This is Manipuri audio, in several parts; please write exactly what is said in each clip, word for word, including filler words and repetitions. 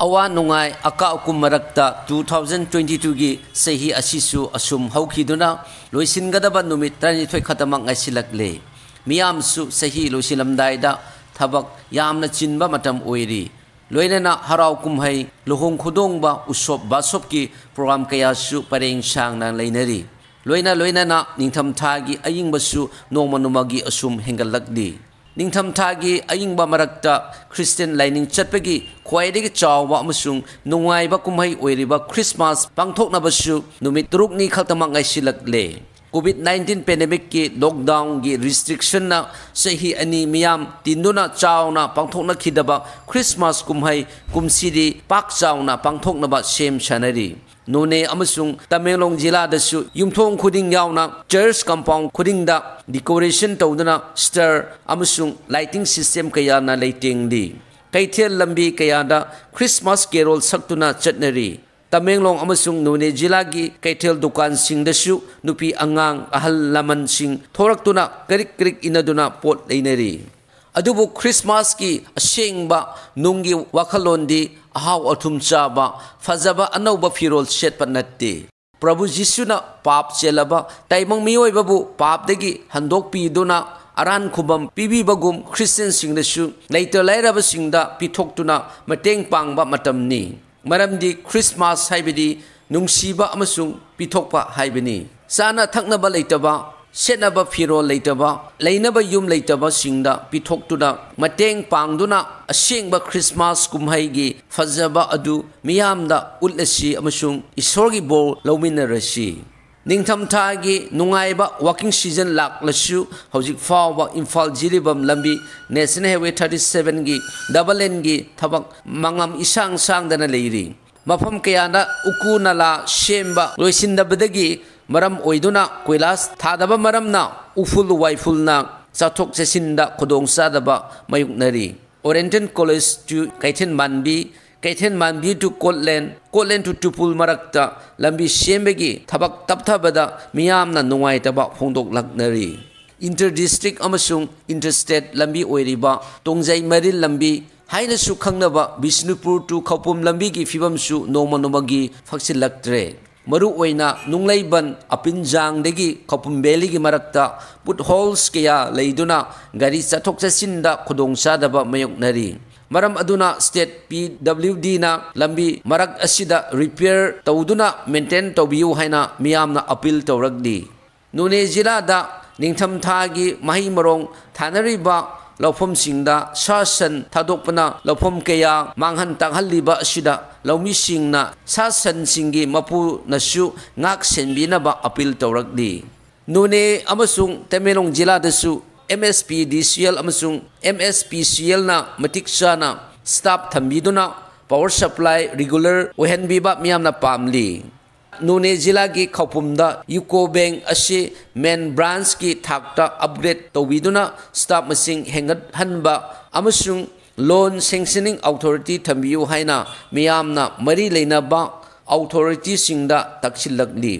ꯑꯋꯥ ꯅꯨꯡꯉꯥꯏ ꯑꯀꯥ ꯑꯀꯨꯝ ꯃꯔꯛꯇ two thousand twenty twoꯒꯤ ꯆꯍꯤ ꯑꯁꯤꯁꯨ ꯑꯁꯨꯝ ꯍꯧꯈꯤꯗꯨꯅ ꯂꯣꯏꯁꯤꯟꯒꯗꯕ ꯅꯨꯃꯤꯠ ꯇꯔꯥꯅꯤꯊꯣꯏ ꯈꯛꯇꯃꯛ ꯉꯥꯏꯁꯤꯜꯂꯛꯂꯦ꯫ ꯃꯤꯌꯥꯝꯁꯨ ꯆꯍꯤ ꯂꯣꯏꯁꯤꯜꯂꯝꯗꯥꯏꯗ ꯊꯕꯛ ꯌꯥꯝꯅ ꯆꯤꯟꯕ ꯃꯇꯝ ꯑꯣꯏꯔꯤ꯫ ꯂꯣꯏꯅꯅ ꯍꯔꯥꯎ ꯀꯨꯝꯍꯩ, ꯂꯨꯍꯣꯡ ꯈꯨꯗꯣꯡꯕ, ꯎꯁꯣꯞ ꯕꯥꯁꯣꯞꯀꯤ ꯄ꯭ꯔꯣꯒ꯭ꯔꯥꯝ ꯀꯌꯥꯁꯨ ꯄꯔꯦꯡ ꯁꯥꯡꯅ ꯂꯩꯅꯔꯤ꯫ ꯂꯣꯏꯅ ꯂꯣꯏꯅꯅ ꯅꯤꯡꯊꯝꯊꯥꯒꯤ ꯑꯏꯪꯕꯁꯨ ꯅꯣꯡꯃ ꯅꯣꯡꯃꯒꯤ ꯑꯁꯨꯝ ꯍꯦꯟꯒꯠꯂꯛꯂꯤ꯫ ꯅꯤꯡꯊꯝꯊꯥꯒꯤ ꯑꯏꯪꯕ ꯃꯔꯛꯇ ꯈ꯭ꯔꯤꯁꯇꯤꯌꯟ ꯂꯥꯏꯅꯤꯡ ꯆꯠꯄꯒꯤ ꯈ꯭ꯋꯥꯏꯗꯒꯤ ꯆꯥꯎꯕ ꯑꯃꯁꯨꯡ ꯅꯨꯡꯉꯥꯏꯕ ꯀꯨꯝꯍꯩ ꯑꯣꯏꯔꯤꯕ ꯈ꯭ꯔꯤꯁꯃꯥꯁ ꯄꯥꯡꯊꯣꯛꯅꯕꯁꯨ ꯅꯨꯃꯤꯠ ꯇꯔꯨꯛꯅꯤ ꯈꯛꯇꯃꯛ ꯉꯥꯏꯁꯤꯜꯂꯛꯂꯦ꯫ COVID nineteen pandemicꯀꯤ ꯂꯣꯛꯗꯥꯎꯟꯒꯤ ꯔꯤꯁꯇ꯭ꯔꯤꯛꯁꯟꯅ ꯆꯍꯤ ꯑꯅꯤ ꯃꯤꯌꯥꯝ ꯇꯤꯟꯗꯨꯅ ꯆꯥꯎꯅ ꯄꯥꯡꯊꯣꯛꯅꯈꯤꯗꯕ ꯈ꯭ꯔꯤꯁꯃꯥꯁ ꯀꯨꯝꯍꯩ ꯀꯨꯝꯁꯤꯗꯤ ꯄꯥꯛ ꯆꯥꯎꯅ ꯄꯥꯡꯊꯣꯛꯅꯕ ꯁꯦꯝ ꯁꯥꯅꯔꯤ꯫ ꯅꯣꯅꯦ ꯑꯃꯁꯨꯡ ꯇꯃꯦꯡꯂꯣꯡ ꯖꯤꯂꯥꯗꯁꯨ ꯌꯨꯝꯊꯣꯡ ꯈꯨꯗꯤꯡ ꯌꯥꯎꯅ ꯆꯔꯆ ꯀꯝꯄꯥꯎꯟ ꯈꯨꯗꯤꯡꯗ ꯗꯤꯀꯣꯔꯦꯁꯟ ꯇꯧꯗꯨꯅ ꯁ꯭ꯇꯥꯔ ꯑꯃꯁꯨꯡ ꯂꯥꯏꯇꯤꯡ ꯁꯤꯁꯇꯦꯝ ꯀꯌꯥꯅ ꯂꯩꯇꯦꯡꯂꯤ꯫ ꯀꯩꯊꯦꯜ ꯂꯝꯕꯤ ꯀꯌꯥꯗ ꯈ꯭ꯔꯤꯁꯃꯥꯁ ꯀꯦꯔꯣꯜ ꯁꯛꯇꯨꯅ ꯆꯠꯅꯔꯤ꯫ ꯇꯃꯦꯡꯂꯣꯡ ꯑꯃꯁꯨꯡ ꯅꯣꯅꯦ ꯖꯤꯂꯥꯒꯤ ꯀꯩꯊꯦꯜ ꯗꯨꯀꯥꯟꯁꯤꯡꯗꯁꯨ ꯅꯨꯄꯤ ꯑꯉꯥꯡ ꯑꯍꯜ ꯂꯃꯟꯁꯤꯡ ꯊꯣꯔꯛꯇꯨꯅ ꯀ꯭ꯔꯤꯛ ꯀ꯭ꯔꯤꯛ ꯏꯟꯅꯗꯨꯅ ꯄꯣꯠ ꯂꯩꯅꯔꯤ꯫ ꯑꯗꯨꯕꯨ ꯈ꯭ꯔꯤꯁꯃꯥꯁꯀꯤ ꯑꯁꯦꯡꯕ ꯅꯨꯡꯒꯤ ꯋꯥꯈꯜꯂꯣꯟꯗꯤ ꯑꯍꯥꯎ ꯑꯊꯨꯝ ꯆꯥꯕ, ꯐꯖꯕ ꯑꯅꯧꯕ ꯐꯤꯔꯣꯜ ꯁꯦꯠꯄ ꯅꯠꯇꯦ꯫ ꯄ꯭ꯔꯚꯨ ꯖꯤꯁꯨꯅ ꯄꯥꯞ ꯆꯦꯜꯂꯕ ꯇꯥꯏꯕꯪ ꯃꯤꯑꯣꯏꯕꯕꯨ ꯄꯥꯞꯇꯒꯤ ꯍꯟꯗꯣꯛꯄꯤꯗꯨꯅ ꯑꯔꯥꯟ ꯈꯨꯕꯝ ꯄꯤꯕꯤꯕꯒꯨꯝ ꯈ꯭ꯔꯤꯁꯇꯤꯌꯟꯁꯤꯡꯅꯁꯨ ꯂꯩꯇ ꯂꯥꯏꯔꯕꯁꯤꯡꯗ ꯄꯤꯊꯣꯛꯇꯨꯅ ꯃꯇꯦꯡ ꯄꯥꯡꯕ ꯃꯇꯝꯅꯤ꯫ ꯃꯔꯝꯗꯤ ꯈ꯭ꯔꯤꯁꯃꯥꯁ ꯍꯥꯏꯕꯗꯤ ꯅꯨꯡꯁꯤꯕ ꯑꯃꯁꯨꯡ ꯄꯤꯊꯣꯛꯄ ꯍꯥꯏꯕꯅꯤ꯫ ꯆꯥꯅ ꯊꯛꯅꯕ ꯂꯩꯇꯕ, ꯁꯦꯠꯅꯕ ꯐꯤꯔꯣꯜ ꯂꯩꯇꯕ, ꯂꯩꯅꯕ ꯌꯨꯝ ꯂꯩꯇꯕꯁꯤꯡꯗ ꯄꯤꯊꯣꯛꯇꯨꯅ ꯃꯇꯦꯡ ꯄꯥꯡꯗꯨꯅ ꯑꯁꯦꯡꯕ ꯈ꯭ꯔꯤꯁꯃꯥꯁ ꯀꯨꯝꯍꯩꯒꯤ ꯐꯖꯕ ꯑꯗꯨ ꯃꯤꯌꯥꯝꯗ ꯎꯠꯂꯁꯤ ꯑꯃꯁꯨꯡ ꯏꯁꯣꯔꯒꯤ ꯕꯣꯔ ꯂꯧꯃꯤꯟꯅꯔꯁꯤ꯫ ꯅꯤꯡꯊꯝꯊꯥꯒꯤ ꯅꯨꯡꯉꯥꯏꯕ ꯋꯥꯀꯤꯡ ꯁꯤꯖꯟ ꯂꯥꯛꯂꯁꯨ ꯍꯧꯖꯤꯛ ꯐꯥꯎꯕ ꯏꯝꯐꯥꯜ ꯖꯤꯔꯤꯕꯥꯝ ꯂꯝꯕꯤ ꯅꯦꯁꯅꯦꯜ ꯍꯥꯏꯋꯦ thirty sevenꯒꯤ ꯗꯕꯜ ꯂꯦꯟꯒꯤ ꯊꯕꯛ ꯃꯉꯝ ꯏꯁꯥꯡ ꯁꯥꯡꯗꯅ ꯂꯩꯔꯤ꯫ ꯃꯐꯝ ꯀꯌꯥꯗ ꯎꯀꯨ ꯅꯂꯥ ꯁꯦꯝꯕ ꯂꯣꯏꯁꯤꯟꯗꯕꯗꯒꯤ ꯃꯔꯝ ꯑꯣꯏꯗꯨꯅ ꯀꯣꯏꯂꯥꯁ ꯊꯥꯗꯕ ꯃꯔꯝꯅ ꯎꯐꯨꯜ ꯋꯥꯏꯐꯨꯜꯅ ꯆꯠꯊꯣꯛ ꯆꯠꯁꯤꯟꯗ ꯈꯨꯗꯣꯡꯆꯥꯗꯕ ꯃꯥꯌꯣꯛꯅꯔꯤ꯫ Oriental College to ꯀꯩꯊꯦꯜ ꯃꯥꯟꯕꯤ, ꯀꯩꯊꯦꯜ ꯃꯥꯟꯕꯤ to ꯀꯣꯠꯂꯦꯟ, ꯀꯣꯠꯂꯦꯟ to ꯇꯨꯄꯨꯜ ꯃꯔꯛꯇ ꯂꯝꯕꯤ ꯁꯦꯝꯕꯒꯤ ꯊꯕꯛ ꯇꯞꯊꯕꯗ ꯃꯤꯌꯥꯝꯅ ꯅꯨꯡꯉꯥꯏꯇꯕ ꯐꯣꯡꯗꯣꯛꯂꯛꯅꯔꯤ꯫ Inter district ꯑꯃꯁꯨꯡ inter state ꯂꯝꯕꯤ ꯑꯣꯏꯔꯤꯕ ꯇꯣꯡꯖꯩ ꯃꯔꯤꯜ ꯂꯝꯕꯤ ꯍꯥꯏꯅꯁꯨ ꯈꯪꯅꯕ ꯕꯤꯁꯅꯨꯄꯨꯔ to ꯈꯧꯄꯨꯝ ꯂꯝꯕꯤꯒꯤ ꯐꯤꯕꯝꯁꯨ ꯅꯣꯡꯃ ꯅꯣꯡꯃꯒꯤ ꯐꯒꯠꯁꯤꯜꯂꯛꯇ꯭ꯔꯦ꯫ ꯃꯔꯨꯑꯣꯏꯅ ꯅꯨꯡꯂꯩꯕꯟ ꯑꯄꯤꯟꯖꯥꯡꯗꯒꯤ ꯈꯧꯄꯨꯝ ꯚꯦꯂꯤꯒꯤ ꯃꯔꯛꯇ ꯄꯨꯠ ꯍꯣꯜꯁ ꯀꯌꯥ ꯂꯩꯗꯨꯅ ꯒꯥꯔꯤ ꯆꯠꯊꯣꯛ ꯆꯠꯁꯤꯟꯗ ꯈꯨꯗꯣꯡꯆꯥꯗꯕ ꯃꯥꯌꯣꯛꯅꯔꯤ꯫ ꯃꯔꯝ ꯑꯗꯨꯅ ꯁ꯭ꯇꯦꯠ ꯄꯤ ꯗꯕ꯭ꯂꯤꯎ ꯗꯤꯅ ꯂꯝꯕꯤ ꯃꯔꯛ ꯑꯁꯤꯗ ꯔꯤꯄꯤꯌꯔ ꯇꯧꯗꯨꯅ ꯃꯦꯟꯇꯦꯟ ꯇꯧꯕꯤꯌꯨ ꯍꯥꯏꯅ ꯃꯤꯌꯥꯝꯅ ꯑꯄꯤꯜ ꯇꯧꯔꯛꯂꯤ꯫ ꯅꯣꯅꯦ ꯖꯤꯂꯥꯗ ꯅꯤꯡꯊꯝꯊꯥꯒꯤ ꯃꯍꯩ ꯃꯔꯣꯡ ꯊꯥꯅꯔꯤꯕ ꯂꯧꯐꯝꯁꯤꯡꯗ ꯁꯥ ꯁꯟ ꯊꯥꯗꯣꯛꯄꯅ ꯂꯧꯐꯝ ꯀꯌꯥ ꯃꯥꯡꯍꯟ ꯇꯥꯛꯍꯜꯂꯤꯕ ꯑꯁꯤꯗ ꯂꯧꯃꯤꯁꯤꯡꯅ ꯁꯥ ꯁꯟꯁꯤꯡꯒꯤ ꯃꯄꯨꯅꯁꯨ ꯉꯥꯛ ꯁꯦꯟꯕꯤꯅꯕ ꯑꯄꯤꯜ ꯇꯧꯔꯛꯂꯤ꯫ ꯅꯣꯅꯦ ꯑꯃꯁꯨꯡ ꯇꯃꯦꯡꯂꯣꯡ ꯖꯤꯂꯥꯗꯁꯨ ꯑꯦꯝ ꯑꯦꯁ ꯄꯤ ꯗꯤ ꯁꯤ ꯑꯦꯜ ꯑꯃꯁꯨꯡ ꯑꯦꯝ ꯑꯦꯁ ꯄꯤ ꯁꯤ ꯑꯦꯜꯅ ꯃꯇꯤꯛ ꯆꯥꯅ ꯁ꯭ꯇꯥꯐ ꯊꯝꯕꯤꯗꯨꯅ ꯄꯥꯋꯔ ꯁꯄ꯭ꯂꯥꯏ ꯔꯤꯒꯨꯂꯔ ꯑꯣꯏꯍꯟꯕꯤꯕ ꯃꯤꯌꯥꯝꯅ ꯄꯥꯝꯂꯤ꯫ ꯅꯣꯅꯦ ꯖꯤꯂꯥꯒꯤ ꯈꯧꯄꯨꯝꯗ ꯌꯨꯀꯣ ꯕꯦꯡꯛ ꯑꯁꯤ ꯃꯦꯟ ꯕ꯭ꯔꯥꯟꯆꯀꯤ ꯊꯥꯛꯇ ꯑꯞꯒ꯭ꯔꯦꯗ ꯇꯧꯕꯤꯗꯨꯅ ꯁ꯭ꯇꯥꯐ ꯃꯁꯤꯡ ꯍꯦꯟꯒꯠꯍꯟꯕ ꯑꯃꯁꯨꯡ ꯂꯣꯟ ꯁꯦꯡꯁꯅꯤꯡ ꯑꯣꯊꯣꯔꯤꯇꯤ ꯊꯝꯕꯤꯌꯨ ꯍꯥꯏꯅ ꯃꯤꯌꯥꯝꯅ ꯃꯔꯤ ꯂꯩꯅꯕ ꯑꯣꯊꯣꯔꯤꯇꯤꯁꯤꯡꯗ ꯇꯛꯁꯤꯜꯂꯛꯂꯤ꯫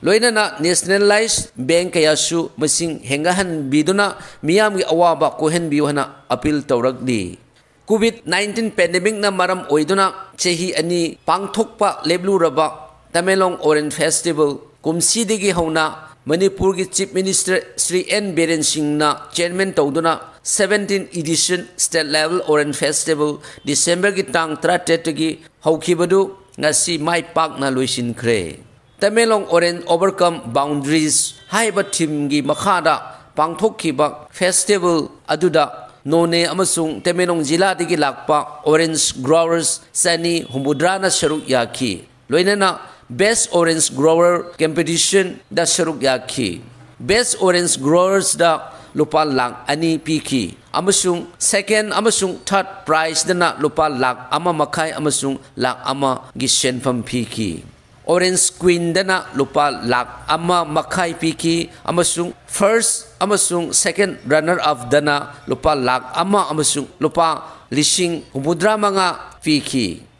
ꯂꯣꯏꯅꯅ ꯅꯦꯁꯅꯦꯂꯥꯏꯖ ꯕꯦꯡꯛ ꯀꯌꯥꯁꯨ ꯃꯁꯤꯡ ꯍꯦꯟꯒꯠꯍꯟꯕꯤꯗꯨꯅ ꯃꯤꯌꯥꯝꯒꯤ ꯑꯋꯥꯕ ꯀꯣꯛꯍꯟꯕꯤꯌꯨ ꯍꯥꯏꯅ ꯑꯄꯤꯜ ꯇꯧꯔꯛꯂꯤ꯫ ꯀꯣꯚꯤꯗ ꯅꯥꯏꯟꯇꯤꯟ ꯄꯦꯟꯗꯦꯃꯤꯛꯅ ꯃꯔꯝ ꯑꯣꯏꯗꯨꯅ ꯆꯍꯤ ꯑꯅꯤ ꯄꯥꯡꯊꯣꯛꯄ ꯂꯦꯞꯂꯨꯔꯕ ꯇꯃꯦꯡꯂꯣꯡ ꯑꯣꯔꯦꯟꯖ ꯐꯦꯁꯇꯤꯚꯦꯜ ꯀꯨꯝꯁꯤꯗꯒꯤ ꯍꯧꯅ ꯃꯅꯤꯄꯨꯔꯒꯤ chief minister Shri N Biren ꯁꯤꯡꯅ ꯆꯤꯌꯔꯃꯦꯟ ꯇꯧꯗꯨꯅ seventeenth edition state level orange festival ꯗꯤꯁꯦꯝꯕꯔꯒꯤ ꯇꯥꯡ ꯇꯔꯥꯇꯔꯦꯠꯇꯒꯤ ꯍꯧꯈꯤꯕꯗꯨ ꯉꯁꯤ ꯃꯥꯏ ꯄꯥꯛꯅ ꯂꯣꯏꯁꯤꯟꯈ꯭ꯔꯦ꯫ ꯇꯃꯦꯡꯂꯣꯡ ꯑꯣꯔꯦꯟꯖ ꯑꯣꯚꯔꯀꯝ ꯕꯥꯎꯟꯗꯔꯤꯁ ꯍꯥꯏꯕ ꯊꯤꯝꯒꯤ ꯃꯈꯥꯗ ꯄꯥꯡꯊꯣꯛꯈꯤꯕ ꯐꯦꯁꯇꯤꯚꯦꯜ ꯑꯗꯨꯗ ꯅꯣꯅꯦ ꯑꯃꯁꯨꯡ ꯇꯃꯦꯡꯂꯣꯡ ꯖꯤꯂꯥꯗꯒꯤ ꯂꯥꯛꯄ ꯑꯣꯔꯦꯟꯖ ꯒ꯭ꯔꯣꯋꯔꯁ ꯆꯅꯤ ꯍꯨꯝꯐꯨꯇꯔꯥꯅ ꯁꯔꯨꯛ ꯌꯥꯈꯤ꯫ ꯂꯣꯏꯅꯅ ꯕꯦꯁ ꯑꯣꯔꯦꯟꯖ ꯒ꯭ꯔꯣꯋꯔ ꯀꯝꯄꯤꯇꯤꯁꯟꯗ ꯁꯔꯨꯛ ꯌꯥꯈꯤ꯫ ꯕꯦꯁ ꯑꯣꯔꯦꯟꯖ ꯒ꯭ꯔꯣꯋꯔꯁꯗ ꯂꯨꯄꯥ ꯂꯥꯈ ꯑꯅꯤ ꯄꯤꯈꯤ ꯑꯃꯁꯨꯡ ꯁꯦꯀꯦꯟ ꯑꯃꯁꯨꯡ ꯊꯥꯔꯗ ꯄ꯭ꯔꯥꯏꯖꯗꯅ ꯂꯨꯄꯥ ꯂꯥꯈ ꯑꯃ ꯃꯈꯥꯏ ꯑꯃꯁꯨꯡ ꯂꯥꯈ ꯑꯃꯒꯤ ꯁꯦꯟꯐꯝ ꯄꯤꯈꯤ꯫ ꯑꯣꯔꯦꯟꯖ ꯀ꯭ꯋꯤꯟꯗꯅ ꯂꯨꯄꯥ ꯂꯥꯈ ꯑꯃ ꯃꯈꯥꯏ ꯄꯤꯈꯤ ꯑꯃꯁꯨꯡ ꯐꯥꯔꯁ ꯑꯃꯁꯨꯡ ꯁꯦꯀꯦꯟ ꯔꯟꯅꯔ ꯑꯞꯗꯅ ꯂꯨꯄꯥ ꯂꯥꯈ ꯑꯃ ꯑꯃꯁꯨꯡ ꯂꯨꯄꯥ ꯂꯤꯁꯤꯡ ꯍꯨꯝꯐꯨꯇꯔꯥ ꯃꯉꯥ ꯄꯤꯈꯤ꯫